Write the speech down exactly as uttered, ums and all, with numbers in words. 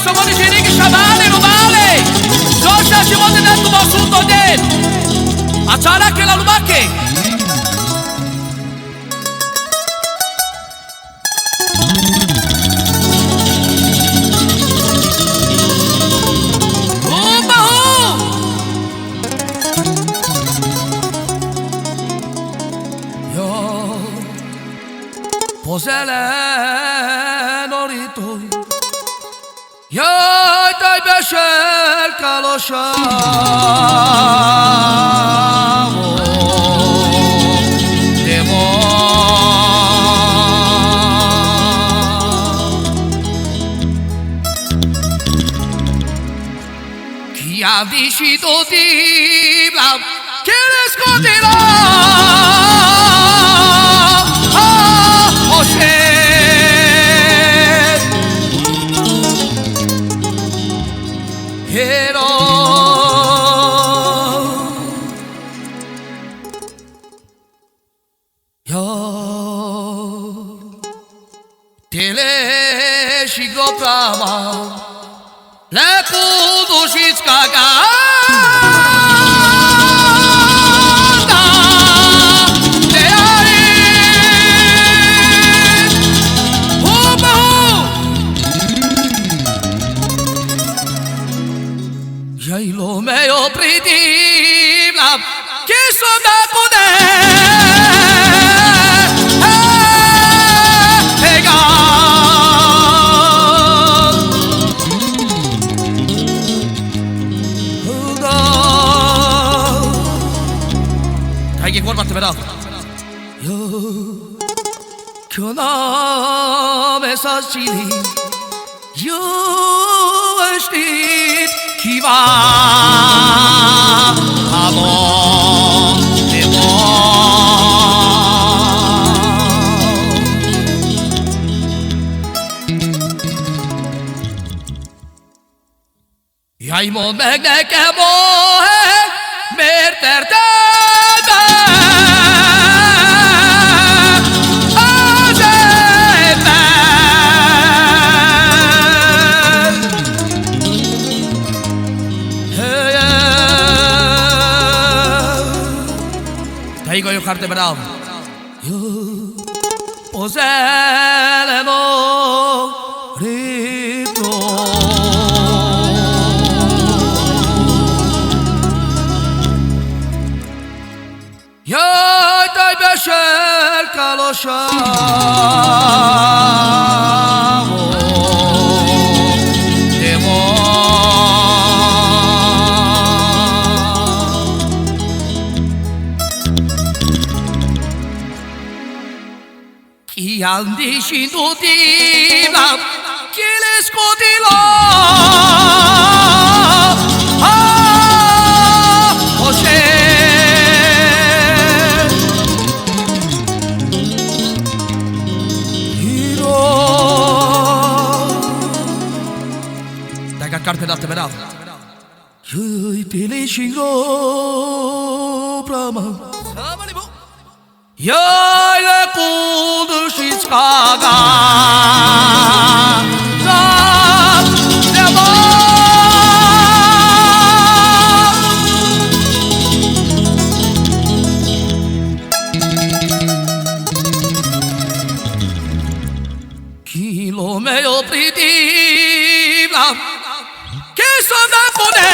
Somoni siriki shabale rubale. Sosha shimone na tu mosuto de. Achara ke la lubake. Ubahu. Yo. Pozele norito. Ya tai beshel kalosha. Demo. Ki andi shi do di blam. Kere skotila. Ah, oshe. Hero. Yo. Tele shigro prama. Le kudu shitska ga. Jai lo me o priti blam. Kiso da kude. Hega. Hugo. Taigi kuat mat te bera. Yo. Kyo na me sa chili. Yo estit kiva. Amo. Emo. Jai mo meg ne ke mo he, mer ter ter be. Aze be. Hey, hey. Taigi kuat mat te bera. Yo, pozele norito. Ya tai beshel kalosha. Demo. Ki andi shi do di blam, ki le skotila. Ah, oshe. Hiro. Taigi kuat mat te bera. Jai tele shingro prama. Jai le kudu shitska ga. Ga. Demo. Ki lo me o priti blam. Kiso da kude.